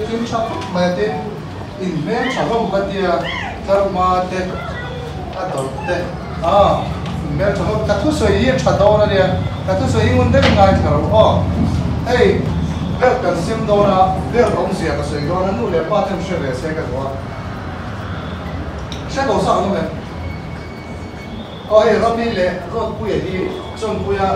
tling tha khawp mai a tin in hmel tha hlawm ka tia tlarhma te a dawt te ah in hmel tha hlawm ka thusawi hi a tha dawn a nia ka thusawi hi ngun deuhin ngaithla rawh aw hei belt kan sem dawn a belt awmzia ka sawi dawn a nu leh pa ten hre ve se ka duh a hre lo sak ang em? Aw hei Rami leh Ruatpuia hi Chawnpuia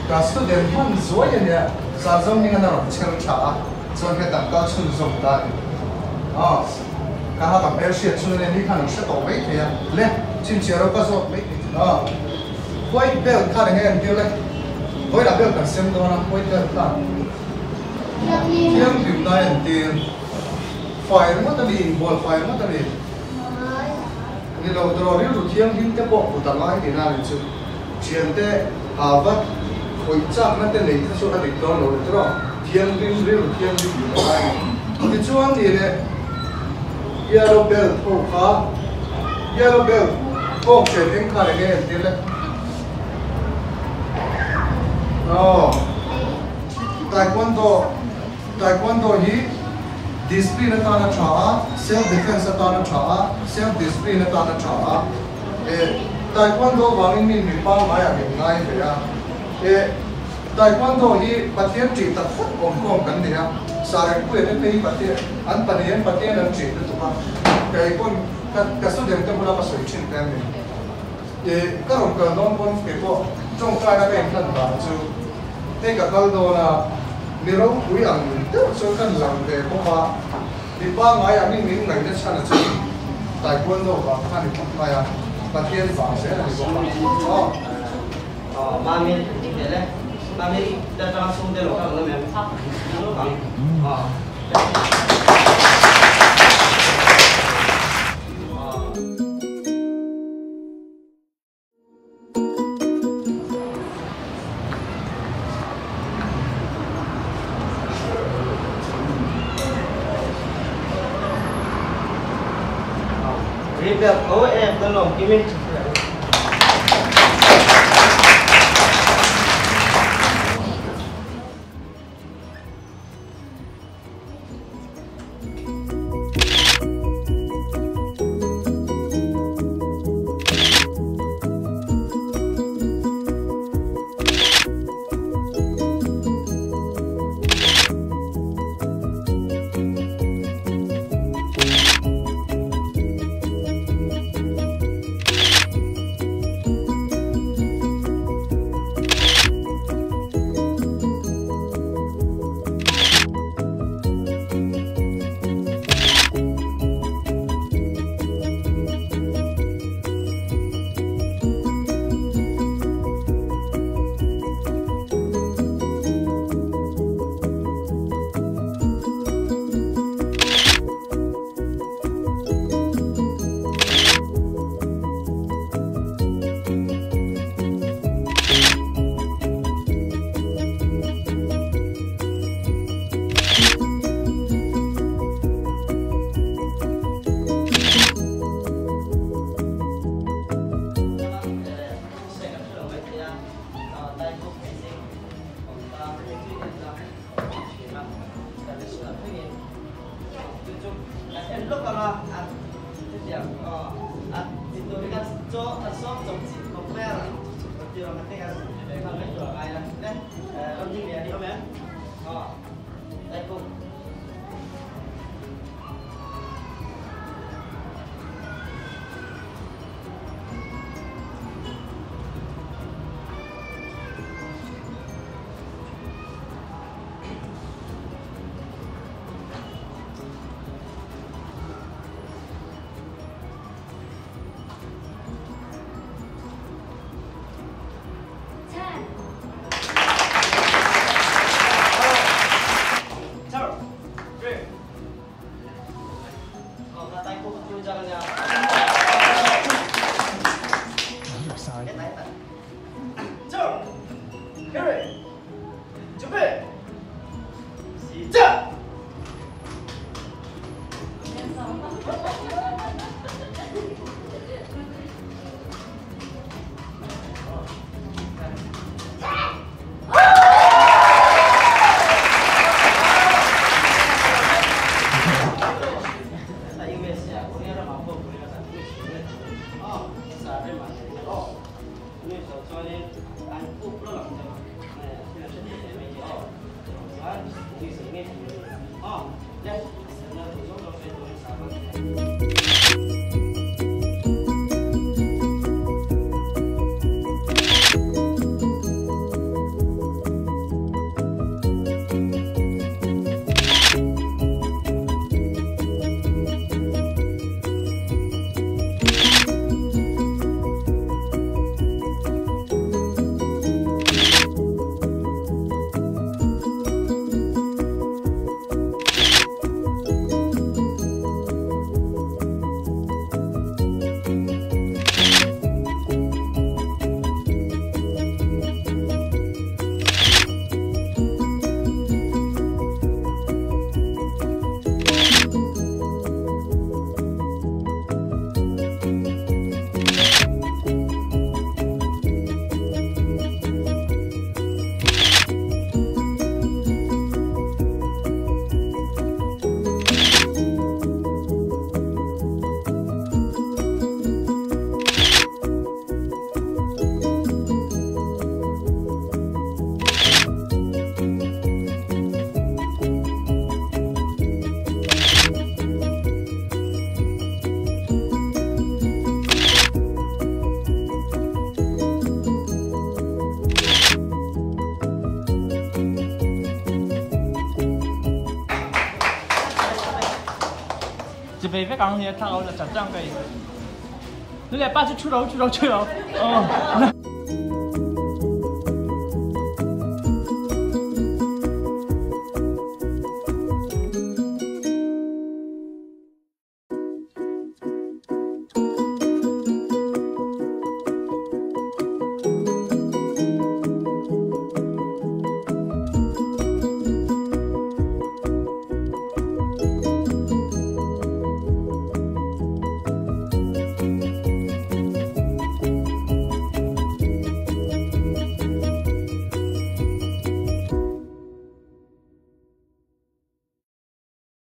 ka student hman zuai a nia, zan zawng hming an a rawn chher tha a, chuan hetah kal chhunzawm ta a ni. Aw ka ha ka hmel hriat chhun a nia, ni khan an hre tawh mai thei a, le chhinchhiah ro ka zawt mai thei chu. Aw white belt khan enge an tir le? Vawilah belt kan sem dawn a, white belt khan thianghlimna a entir, fai ringawt a ni, inbual fai ringawt a ni. Ni lo tawh rilru thianghlim te pawh kut a ngai tihna a ni chu. Thiante ha vat khawih chakna te nei kha chu a dik dawn lo ni tawh. Thianghlim rilru thianghlim tih a ngai a ni. Tichuan ni leh yellow belt ho kha yellow belt kawng chen eng khan enge entir le? Aw Taekwondo Taekwondo hi Discipline atan a tha a, self defense atan a tha a, self discipline atan a tha a. E Taekwondo vangin min mi pangngai ah min ngai ve a. E Taekwondo hi Pathian ṭih tak tak awmkhawm kan nei a, Sarengpuia te phei hi Pathian an pahnih an Pathian an ṭih lutuk a, kei pawn ka ka student te bula ka sawi ṭhin te an ni. E ka rawn kal dawn pawn kei pawh ṭawngṭaina ka inhlan dan chu hei ka kal dawn a, Mi ropui ang deuh chuan kan lang ve bawk a, mi pangngai ang in min ngaihna chhan a chu Taekwondo vang kha a ni khawp mai a, Pathian vang zel a ni bawk a. Aw. Aw Mami teh le Mami te atanga chhungte lo kal ang em? Aw. Green belt tho em kan lawm kim in. ve vek ang nia thlalak ho la chat chang ka in. Nu leh pa chu thu ro thu ro thu ro. Aw.